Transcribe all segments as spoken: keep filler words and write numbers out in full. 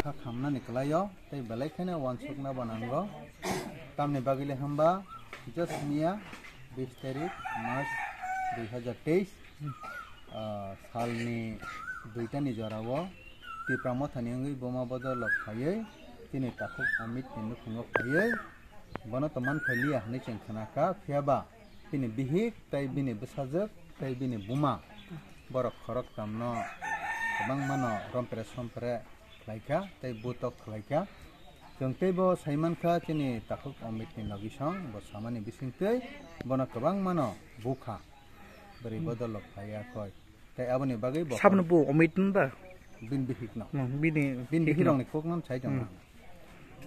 Kha khamnani kwlaio, tei belai kheno uansukna bo nango. Tamni bagwi le hwnba, just miya bis tarik March dui hazar teis, ah, salni duitani jorao Tipra Mothani wngwi buma bodol rok phaiwi chini takhuk Amit ni nukhungo phaiwi bono to man phailiya hwnwi chwng khna kha, phiya ba bini bihik tei bini bwsajwk tei bini buma borok khoroktham no kwbangma no rompre sompre khlai kha tei butok khlai kha. Chwng tei bo sai man kha chini takhuk Amit ni logi song bo samani bising twi bono kwbangma no bu kha. Bwrwi Hmm. bodol rok phai ya koi. Tei aboni bagwi bo Sabno bu Amit hwn ba? Bini bihik no. Hmm, bini Bini bihik bihik no. rok ni kok no sai tong Hmm. na.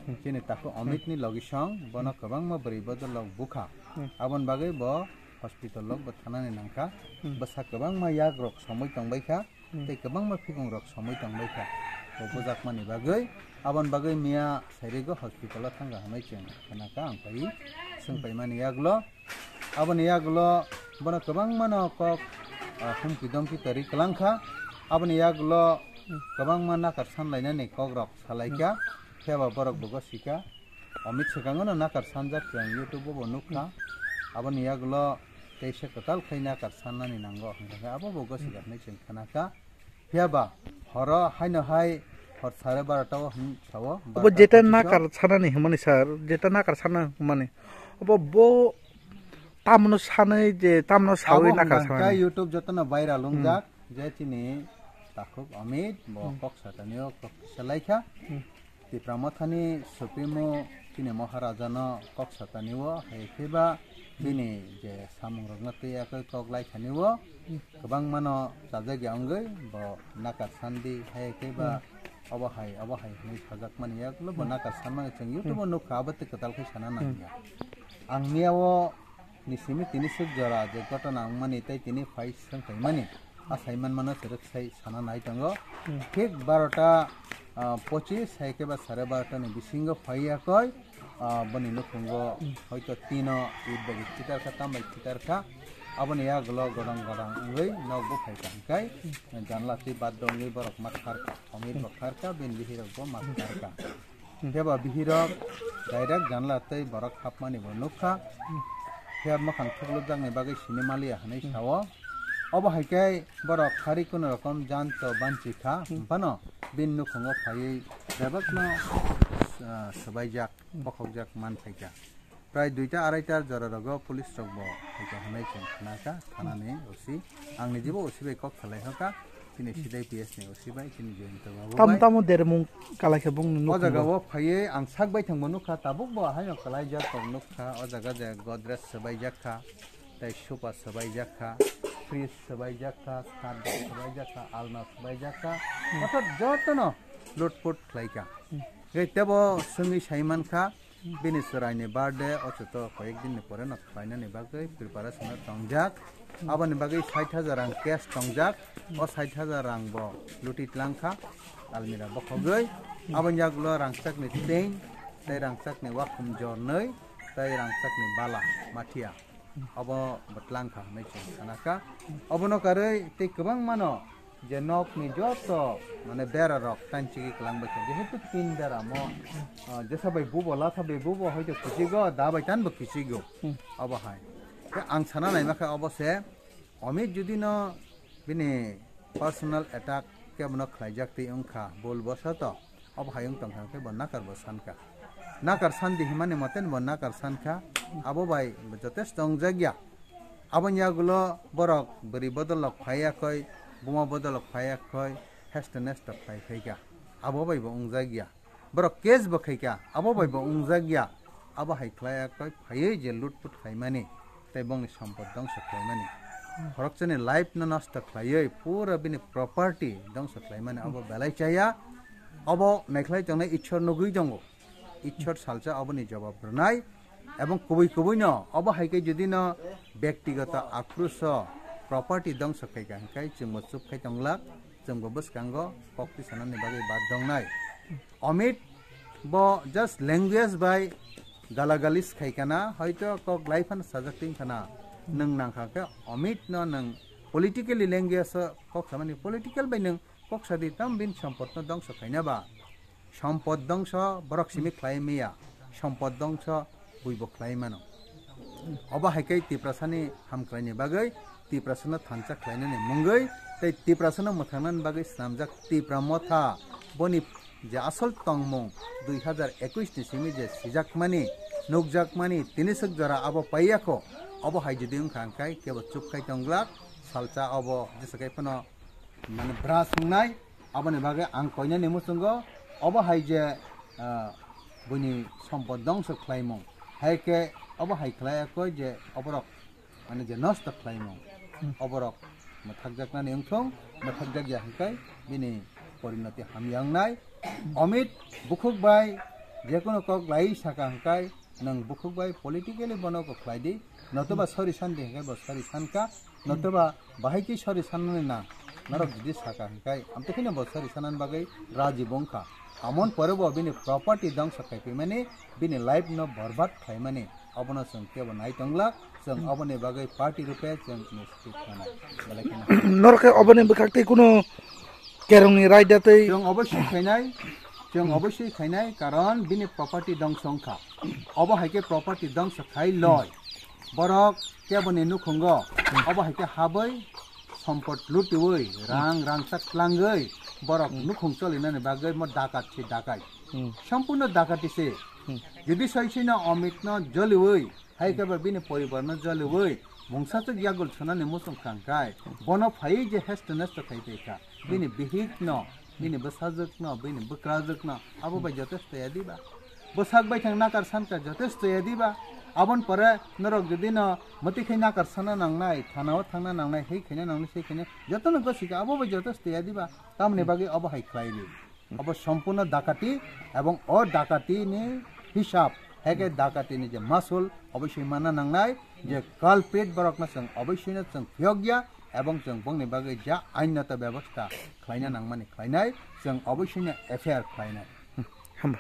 Hmm. Chini takhuk Amit ni logi song bono Hmm. kwbangma bwrwi bodol rok bu kha. Hmm. Aboni bagwi bo hospital rok bo thanani nang kha. Hmm. Bwsa kwbangma yak rok somoi tong bai kha. Hmm. Tei kwbangma phikung rok somoi tong bai kha. Bo bujakmani bagwi, aboni bagwi miya sairigo hospital o thang kha hwnwi chwng khna kha, ang pai swng Hmm. paimani yagulo. Aboni yagulo bono kwbangma no kok, ah, humki domki kwrwi kwlang kha. Aboni yagulo Hmm. kwbangma nakar san lainani kok rok salai kha. Hmm. Phiya ba borok bo gosi kha. Amit swkango no nakar sanjak chwng YouTube o bo nuk kha. Hmm. Aboni yagulo teisa kwtal khai nakar sannani nango hwnkha khe abo bo gosi Hmm. roknai chwng khna kha. Phiya ba horo haino hai hor sare barota o hwn sao, Obo barota jeta pachis o. Nakar sanani hwnmani sir, jeta nakar sana hwnmani. Obo bo tamno sanai je tamno sawi Abo nakar hwnka sanani. YouTube jotono viral Hmm. wngjak je chini takhuk Amit bo Hmm. kok satani o kok kisa lai kha. Hmm. Tipra Mothani Supremo chini Maharaja no kok satani o hai khe ba Hmm. bini je samung rok no twi yakwi kok lai thani o Hmm. kwbangma no chajak ya wngwi bo nakar sandi hai khe ba Hmm. obo hai, obo hai hwnwi sajak mani yak lo bo Hmm. nakar san mani chwng YouTube o Hmm. nuk kha abo tei kwtal khe sana Hmm. nang ya. Ang miya o ni simi tini suk jora je gotona wngmani tei tini phai swng phaimani a sai manmano se rwk sai sana nai tongo. Hmm. Thik barota, ah, pochis hai khe ba sare barota ni bisingo phai ya koi, ah, boni nukhungo Hmm. hoito tino it bai khitar kha, tam bai khitar kha. Aboni yagulo godang godang wngwi nok bo phai kha hwnkhe Hmm. janla twi bad wngwi borok ma thar kha, omit bo thar kha, bini bihirok bo ma thar kha. Hmm. Khe ba bihirok direct janla tei borok hapmani bo nukha. Hmm. Khe mukhang thuklukjakni bagwi sini maliya hwnwi Hmm. sao. Obo hai khe borok hari kuno rokom jan to banchi kha, Hmm. phano bini nukhungo phaiwi bebakno, ah, swbaijak, Hmm. bokhokjak man phaikha. Prai duita araita jora rogo police rok bo phaikha hwnwi chwng khna kha, thanani O C. Ang ni jibo O C bai kok salai hoka, chini sidai P S ni O C bai, chini Jayanta babu Tamo bai. Tamo dermung kalai khe bung O jaga nukho. O phaiye ang sak bai thangbo nukha, tabuk bo haino kalai jak tong nukha, o jaga je Godrej swbai jak kha, tei sofa swbai jak kha, fridge swbai jak kha, khat swbai jak kha, alna swbai jak kha, Hmm. orthat jotono lutput khlai kha. Hmm. Tei tebo swngwi sai man kha, Bini chwraini birthday o chuto koyek din ni pore no khlainani bagwi preparation o tongjak. Aboni bagwi sait hajar rang cash tongjak. O sait hajar rang bo luti tlang kha almira bokhogwi. Aboni yagulo rangchakni chain, tei rangchakni wakhum jornwi, tei rangchakni bala mathia. Obo bo tlang kha hwnwi chwng sana kha. Obono karwi tei kwbangmano je nokni joto mane bera rok tanchigwi kwlang bai kha, jehetu tin bera mo, ah, jesa bai bubo, latha bai bubo hoito kichigo, da bai tan bo kichigo. Hmm. Obo hai. Khe ang sana naima khe obo se, Amit judi no bini personal attack kebono khlaijak twi wngkha, bul bosoto, obo hai wng tongkha khe bo nakar bo sankha. Nakar sandi himani moten bo nakar sankha, abo bai jotesto wngjakya. Aboni yagulo borok bwrwi bodolok phaiyakhoi, buma bodolok phaiyakhoi, hesto nesto khlai phaikha, abo bai bo wngjakya. Borok case bo khaikha, abo bai bo wngjakya. Abo hai khlaiyakhoi phaiwi je lutput khlaimani tei bongni sompot dongso khlaimani, khorokchani life no nosto khlaiwi pura bini property dongso khlaimani abo belai chaya. Obo naikhlai tongnai Ishwar nugwi tongo. Ishwar salsa oboni jawab rwnai. Ebong kubui kubui no obo hai khe jodi no byaktigoto akrusho property dongso khaikha hwnkhe chwngbo chup khai tonglak, chwngbo bwskango kok tisanani bagwi bad dongnai. Amit bo just language bai galagalis khaikha na, hoito kok lai phano sajak tin khana. Nwng nangkha khe Amit no nwng politically language o kok samani, political bai nwng kok sadi tam bini sompot no dongso khaina ba. Sompot dongso borok simi khlai maya, sompot dongso buibo khlai mano. Obo hai khe Tiprasani hamkraini bagwi, Tiprasano thansa khlainani mungwi tei Tiprasano mwthangnani bagwi swnamjak Tipra Motha, boni je asol tongmung dui hazar ekwis ni simi je sijakmani, nukjakmani, tini swk jora abo paiyakho. Obo hai jodi wngkha hwnkhe kebo chup khai tonglak, salsa obo jesa khai phano mane bra swngnai. Aboni bagwi ang koinani muchungo obo hai je, ah, buini sompot dongso khlaimung, hai khe obo hai khlai koi je oborok mane je nosto khlaimung, oborok mwthakjaknani wngthung, mwthakjakya hwnkhe bini porinoti hamya wngnai. Amit bukhuk bai jekunu kok lai saka hwnkhe nwng bukhuk bai politically bono kok khlai di, notoba sori san di hwnkhe bo sori san kha, notoba bahai khe sori sanmani na, norok jodi saka hwnkhe, amtwi kheno bo sori sanani bagwi raji bo wngkha. Amon pore bo bini property dongso khai phaimani, bini life no borbad khlaimani, obono chwng kebo nai tonglak, chwng oboni bagwi party rupe chwng initiative khanai. Belai kheno. Norok khe oboni bwkhak tei kuno kerongni raida tei chwng obosoi khainai, chwng obosoi khainai, karon bini property dongso wngkha. Obo hai khe property dongso khai loi. Borok keboni nukhungo, obo hai khe habwi, sompot lutiwi, rang rangchak tlangwi, borok nukhung cholinani bagwi mo dakat se dakai. Hmm. Sampuno dakati se. Hmm. Jodi soisino Amit no joliwi, hai khe ba bini poribar no joliwi, mungsa chuk yagul sunani muchung khangkhai, bono phaiwi je hesto nesto khai tei kha. Bini bihik no, bini bwsajwk no, bini bwkrajwk no, abo bai jotesto ya diba? Bwsak bai thang nakar sanka jotesto ya diba? Abon pore norok jodi no mwtwi khai nakar sana nangnai, thana o thangna nangnai, hei khaina nangnai, sei khaina, joto no gosi kha, abo bai jotesto ya diba? Tamni bagwi obo hai khlai di. Obo sompurno dakati, ebong o dakati ni hisab, heke dakati ni je masul, obosoi manna nangnai, je culprit borok no chwng obosoi no chwng phiyok ya, ebong chwng bongni bagwi ja ainnato bebosta khlaina nangmani khlainai, chwng obosoino F I R khlainai. Hamba.